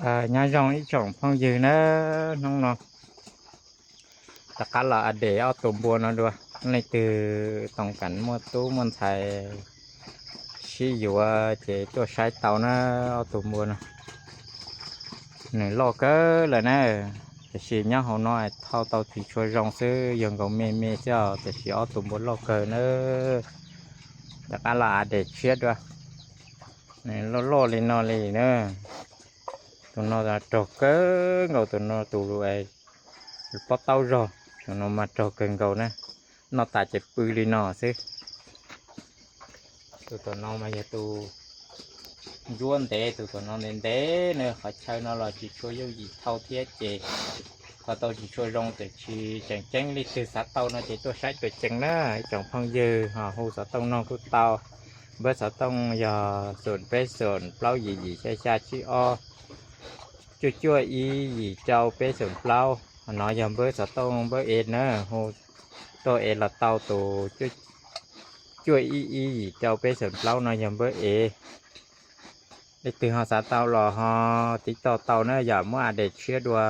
Nyob zoo ib tsoom phooj ywg na, hnub no rov qab los update ob tug npua no dua. Leej twg toom kam muaj tub muaj ntxhais sib yuav ces tuaj saib tau na. Ob tug npua no nws loj kawg lawm na, tiam sis nyob hauv no thauj tau tsis tshua zoo xwb, yog nkaus me me xwb os, tiam sis ob tug npua loj kawg na. Rov qab los update tshiab dua. Nws loj loj li no li na. Tus no raug kawg nkaus, tus no tus pob taub zog, tus no mas raug kawg nkaus na. Noj tas ces pw li no xwb. Tus tom no mas yog tus ntsuab ntev, tus tom no ntev ntev na, qhov chaw no los tsis tshua yooj yim thauj thiab ces thauj tau tsis tshua zoo, tiam sis tseem ceeb leej twg xav tau no ces tuaj saib tuaj ceev na. Ib tsoom phooj ywg ho hu xov tooj no kuj tau. Npawb xov tooj yog xoom peb xoom plaub yim yim xya xya tsib ob, cuaj cuaj ib yim rau peb xoom plaub. Ho no yog npawb xov tooj npawb es na, hu tuaj es los tau tus cuaj ib ib yim rau peb xoom plaub no yog npawb es. Leej twg ho xav tau los ho tiv tauj tau na, yam muab update tshiab dua.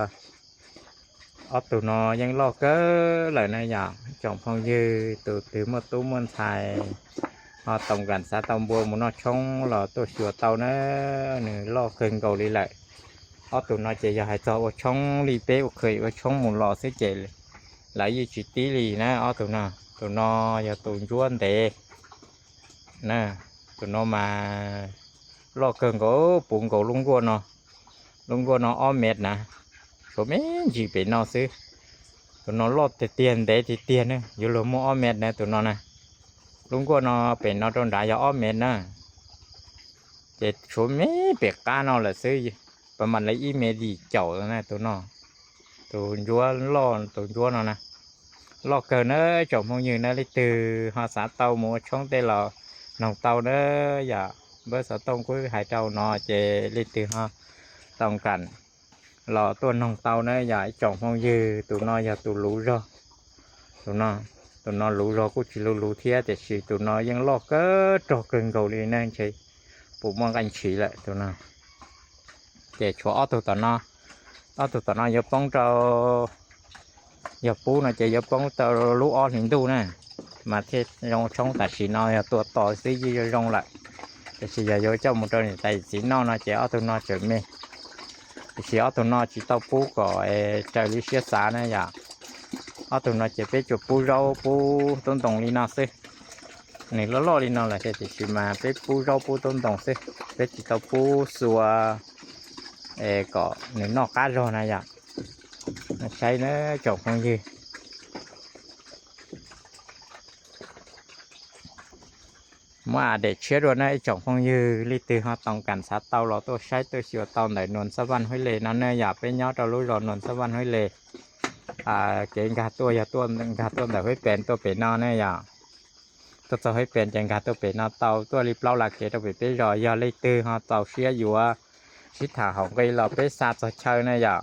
Ob tug no yeej loj kawg lawm na yom. Tsoom phooj ywg tus twg muaj tub muaj ntxhais ho toom kam xav tau npua mus noj tshoob los tuaj xyuas tau na, nws loj kawg nkaus li lawm. Ob tug no ces yog hais txog ua tshoob li peb ua khwm ua tshoob mus los xwb ces lawv yeej tsis tib li na ob tug no. Tus no yog tus ntsuab ntev na, tus no mas loj kawg nkaus, puv nkaus lub nkuaj no, lub nkuaj no ob mev na, tshuav me ntsis pem no xwb. Tus no loj tiag tiag ntev tiag tiag na, yuav luag muaj ob mev na tus no na. Lub nkuaj no pem no rau nrad yog ob mev na, ces tshuav me pem qab no lawm xwb, pas mas lawv ib mev yim caum na tus no. Tus ntsuab loj, tus ntsuab no na, loj kawg na. Tsoom phooj ywg na, leej twg ho xav tau mus ua tshoob tej los noog tau na yom. Npawb xov tooj kuj hais rau no ces leej twg ho toom kam los tuaj noog tau na yom. Ib tsoom phooj ywg, tus no yog tus luv zog, tus no, tus no luv zog kuj tsis luv luv thiab, tiam sis tus no yeej loj kawg rog kawg nkaus li na, ntshe puas muaj nqaij ntshis lawm tus no. Ces tshuav ob tug tom no, ob tug tom no yuav poob rau, yog pub no ces yuav poob rau lub ob hlis ntuj na, mas thiaj zoo tshoob. Tam sim no yog tua tos xwb yeej zoo zoo lawm, tiam sis yog yuav coj mus rau niam tais yawm txiv noj no ces ob tug no tseem me. Tiam sis ob tug no tsis tau pub kom raws li siab xav na yom. Ob tug no ces peb tsuas pub zaub pub tub ntoo li no xwb. Nws loj loj li no lawm thiab tiam sis mas peb pub zaub pub tub ntoo xwb, peb tsis tau pub xua kom nws noj qab zog na yom. Saib na tsoom phooj ywg. Muab update tshiab dua na ib tsoom phooj ywg, leej twg ho toom kam xav tau los tuaj saib tuaj xyuas tau ntawm Nuas Xab Vaj Huib Les no ne yom. Peb nyob rau lub zos Nuas Xab Vaj Huib Les. Kev nkag tuaj yog tuaj nkag tuaj ntawm Huib Pes tuaj pem no ne yom. Tuaj txog Huib Pes ces nkag tuaj pem no tau, tuaj li plaub la kev rau pem peb zos. Yog leej twg ho txaus siab yuav sib tham haum nqi los peb xa txog chaw na yom.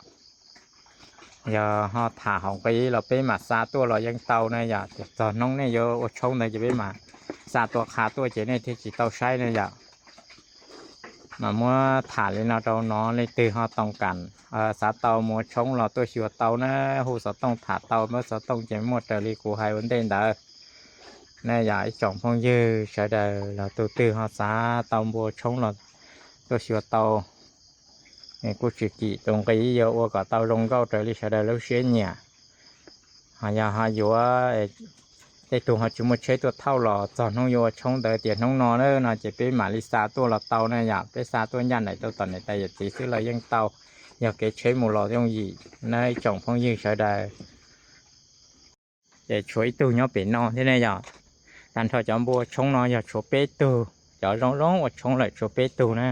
Yog ho tham haum nqi los peb mam xa tuaj los yeej tau na yom. Txog hnub nej yuav ua tshoob ntawd ces peb mam xa tua qha tuaj ces nej thiaj tsis tau saib na yom. Mas muab tham li no rau no, leej twg ho toom kam xav tau mus ua tshoob los tuaj xyuas tau na, hu xov tooj tham tau, npawb xov tooj ces muaj raws li kuv hais ua ntej ntawd. Na yom ib tsoom phooj ywg sawv daws los tus twg ho xav tau npua tshoob los tuaj xyuas tau. Kuj tsis kim tus nqi, yuav ua kom tau zoo nkauj raws li sawv daws lub siab nyiam. Ho yog ho yuav, tej tug ho tsis muaj tsheb tuaj thauj los txog hnub yuav ua tshoob ntawd tias hnub no na no ces peb mam li xa tuaj los tau na yom. Peb xa tuaj ncaj nraim rau tom niam tais yawm txiv xwb los yeej tau, yog kev tsheb mus los yooj yim na ib tsoom phooj ywg sawv daws. Ces tshuav ib tug nyob pem no thiab ne yom. Tag nrho cov npua tshoob no yog tshuav peb tug, cov zoo zoo ua tshoob lawm tshuav peb tug na.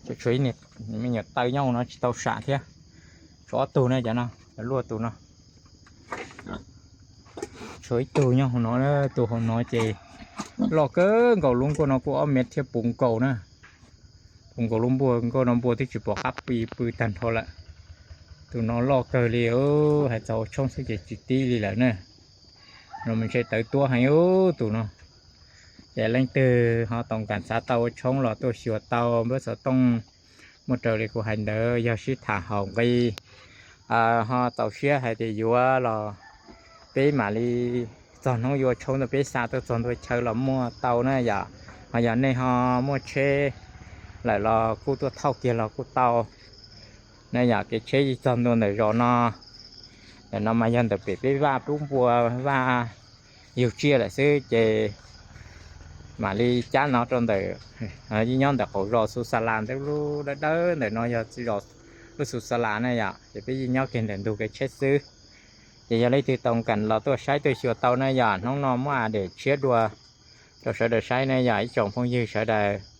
Tshuav ib me nyuam taw nyob hauv no tsis tau sam thiab. Tshuav ob tug ne cov no, cov luaj tus no. Tshuav ib tug nyob hauv no, tus hauv no ces loj kawg nkaus, lub nkuaj no kuj ob mev thiab puv nkaus na. Puv nkaus lub npua, nkuaj no npua twb tsis pom qab pw, pw tag nrho lawm. Tus no loj kawg li, hais txog ua tshoob xwb ces tsis tib li lawm na. No mas ntshe tawv tuab heev tus no. Ces leej twg ho tau kam xav tau ua tshoob los tuaj xyuas tau npawb xov tooj. Muaj raws li kuv hais ntawd yog sib tham haum nqi, ho txaus siab hais tias yuav los peb mam li txog hnub yuav tshoob ntawd peb xa tuaj txog ntua chaw los muaj tau na yom. Ho yog nej ho muaj tsheb lawm los kuj tuaj thauj kiag los kuj tau na yom. Kev tsheb yeej txog ntua ntawm zos no. Ntawm no mas yog ntawm pem peb vaj pub npua, vaj yug tsiaj lawm xwb ces mam li cab no rau ntawm, yeej nyob ntawm qaum zos Xus Xas Las ntawd, lub dawb dawb ntawm no yog zos lub Xus Xas Las na yom. Ces peb yeej nyob kiag ntawm ntug kev tsheb xwb. Ces yog leej twg tau kam los tuaj saib tuaj xyuas tau na yom, hnub no muab a dam tshiab dua rau sawv daws saib na yom ib tsoom phooj ywg sawv daws.